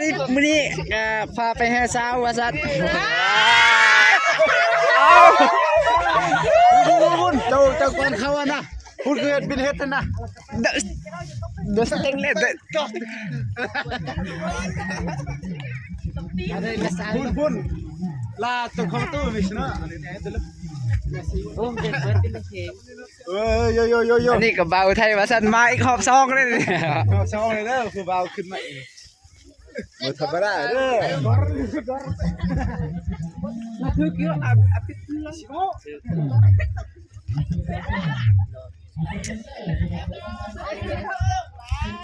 ມື້ນີ້ກະພາໄປຫາສາວວ່າຊັ້ນ. ເອົາ ພຸ້ນ ເຈົ້າ ເຈົ້າກ່ອນເຂົ້າຫັ້ນນະ ພຸ້ນຄືເຮັດບິນເຮັດຫັ້ນນະ ໂດ ໂດສະເຕັງເລີຍ ພຸ້ນ ພຸ້ນ ລາຕົກເຂົ້າຕູ້ມິສເນາະ. ໂອ້ ເດີນເບິດເປັນເຄງ. ເອີ ໂຍ ໂຍ ໂຍ ໂຍ ອັນນີ້ກໍບ່າວໄທວ່າຊັ້ນ ມາອີກຮອບສອງເລີຍ ຮອບສອງເລີຍເດີ ຜູ້ບ່າວຂຶ້ນມາອີກ ບໍ່ທຳມະດາເດີ.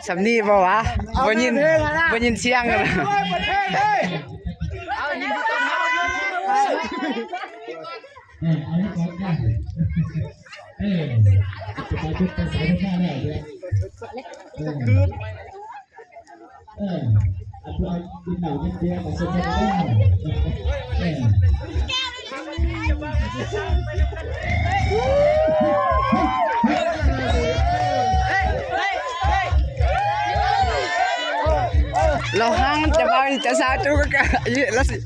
ສ່ຳນີ້ບໍ່ວະ ບໍ່ຍິນ ບໍ່ຍິນສຽງກັນ. ເອີ ເອີ ເອີ ເອີ ເອີ ເອີ ເອີ ລາວຫ່າງຈະມາຈະສາຈຸກະ ລາວຊິ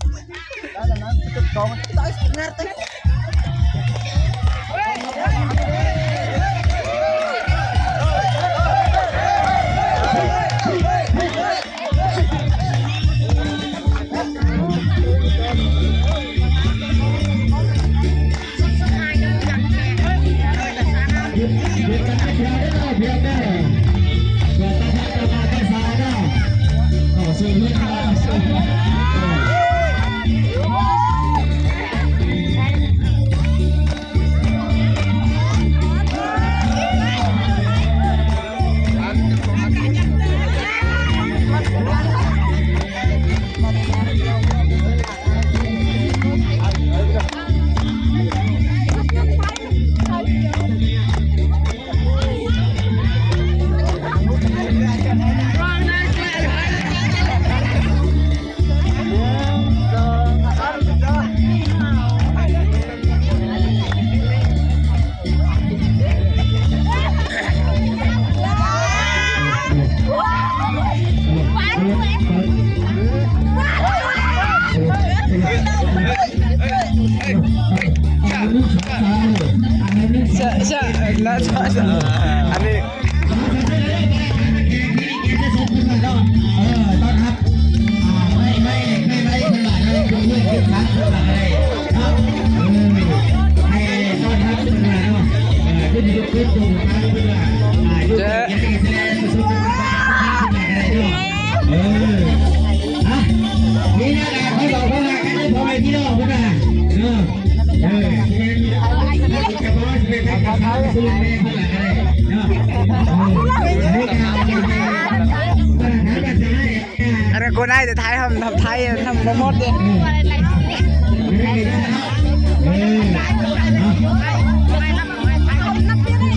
ອັນນັ້ນກໍໄດ້ ແຕ່ຖ່າຍທຳ ທຳໄທທຳບໍ່ໝົດເດ້.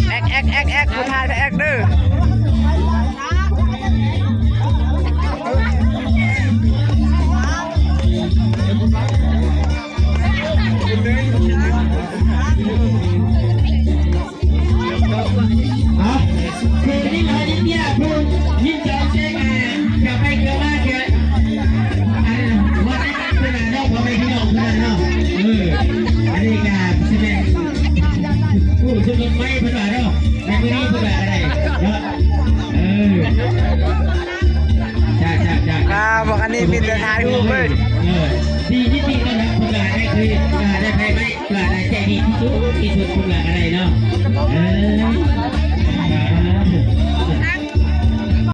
ແອັກ ແອັກ ແອັກ ແອັກ ຜູ້ຖ່າຍແອັກເດີ. ອ່ະ ຄືນີ້ມານິດດຽວພຸ້ນ ຍິນດີແຈ້ງ ອ່າ ຈະໄປເກີມາເກີ ອັນ ວັດນັ້ນເພິ່ນນະເນາະ ພໍ່ແມ່ພີ່ນ້ອງເພິ່ນນະເນາະ. ເອີ ອັນນີ້ກະຊິແມ່ນຜູ້ສະໜຸກໃໝ່ເພິ່ນວ່າເນາະ ໃນມື້ນີ້ເພິ່ນວ່າກໍໄດ້ເນາະ. ເອີ ຈ້າ ຈ້າ ຈ້າ ອ່າ ພວກອັນນີ້ມີແຕ່ຖ່າຍຮູບເລີຍ. ເອີ ດີ ຍິນດີຕ້ອນຮັບເພິ່ນວ່າໄດ້ຄື ອ່າ ໄດ້ໄປໄໝ ວ່າໄດ້ໃຈດີທີ່ສຸດ ທີ່ສຸດ ເພິ່ນວ່າກໍ